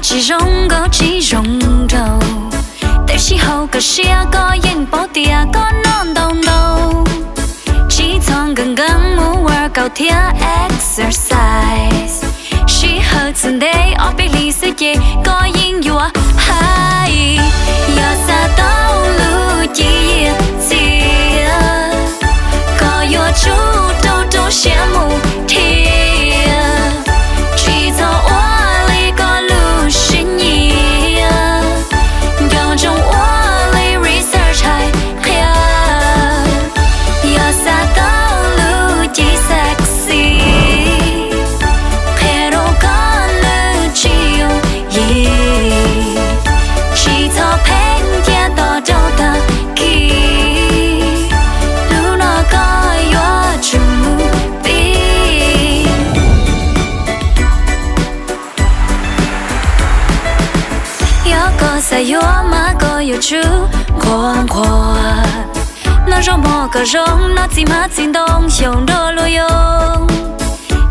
Tsis zoo nkauj tsis zoo nraug, tab sis haum koj siab koj yeej paub tias koj noj ntau ntau. Tsis txhob nkees nkees mus workout thiab exercise. Sij hawm txog ntev ob peb hlis xwb ces koj yeej yuav hais. Yog xav tau lub cim yiag txias, koj yuav tsum rau rau siab mus dhia. Tsis txhob ua li koj lub siab nyiam, nco ntsoov ua li research hais qhia. Yog xav tau lub cim sexy, qhia rau koj nws tsis yooj yim. Tsis txhob pheej cia tos rau tag kis, hnub no koj yuav tsum mus pib. Yog koj xav yuav mas koj yuav tsum nquag nquag. Noj zaub mov kom zoo, noj txiv hmab txiv ntoo xyaum nrog luag yoog.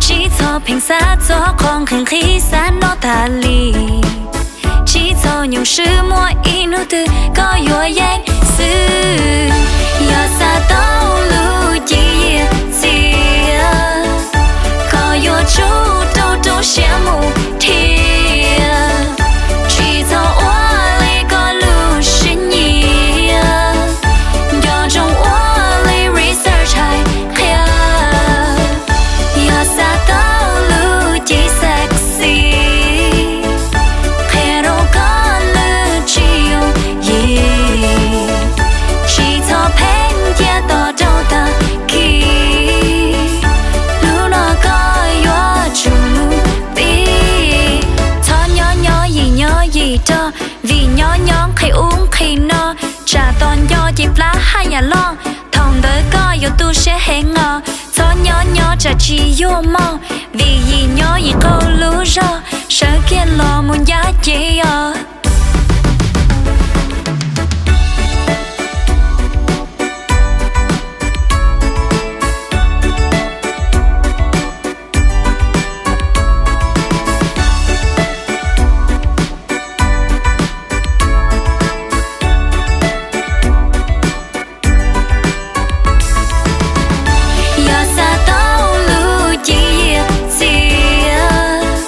Tsis txhob pheej xav txog qhov nqhis nqhis xav noj tas li. Tsis txhob nyuaj siab muaj ib hnub twg koj yuav yeej xwb. Yog xav tau lub cim yiag txias, koj yuav tsum rau rau siab mus dhia. Tsis txhob ua li koj lub siab nyiam, nco ntsoov ua li research hais qhia. Yog xav tau lub cim sexy, qhia rau koj nws tsis yooj yim. Tsis txhob pheej cia tos rau tag kis, hnub no koj yuav tsum mus pib. Txhob nyob nyob yim nyob yim rog, vim nyob nyob nqhis ub nqhis no, tsam tos nco ces plab haj yam loj, thaum ntawd koj yuav tu siab heev os. Txhob nyob nyob tsam tsis yuav mog, vim yim nyob yim qaug lub zog, sawv kiag los mus ncaj ces os. Yog xav tau lub cim yiag txias,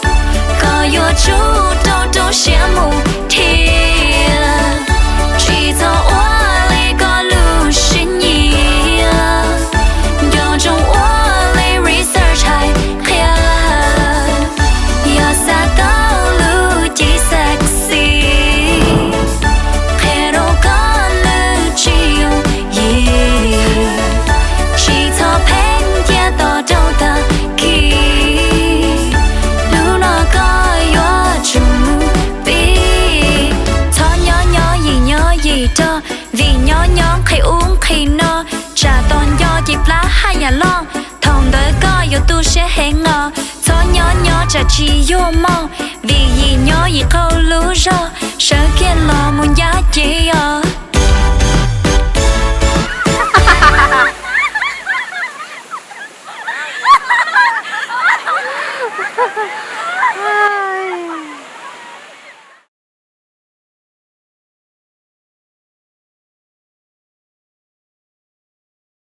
koj yuav tsum rau rau siab mus dhia. Tsis txhob ua li koj lub siab nyiam, nco ntsoov ua li research hais qhia. Yog xav tau lub cim sexy, qhia rau koj nws tsis yooj yim. Tsis txhob pheej cia tos rau tag kis, hnub no koj yuav tsum mus pib. Txhob nyob nyob yim nyob yim rog, vim nyob nyob nqhis ub nqhis no, tsam tos nco ces plab haj yam loj, thaum ntawd koj yuav tu siab heev os. Txhob nyob nyob tsam tsis yuav mog, vim yim nyob yim qaug lub zog, sawv kiag los mus ncaj ces os.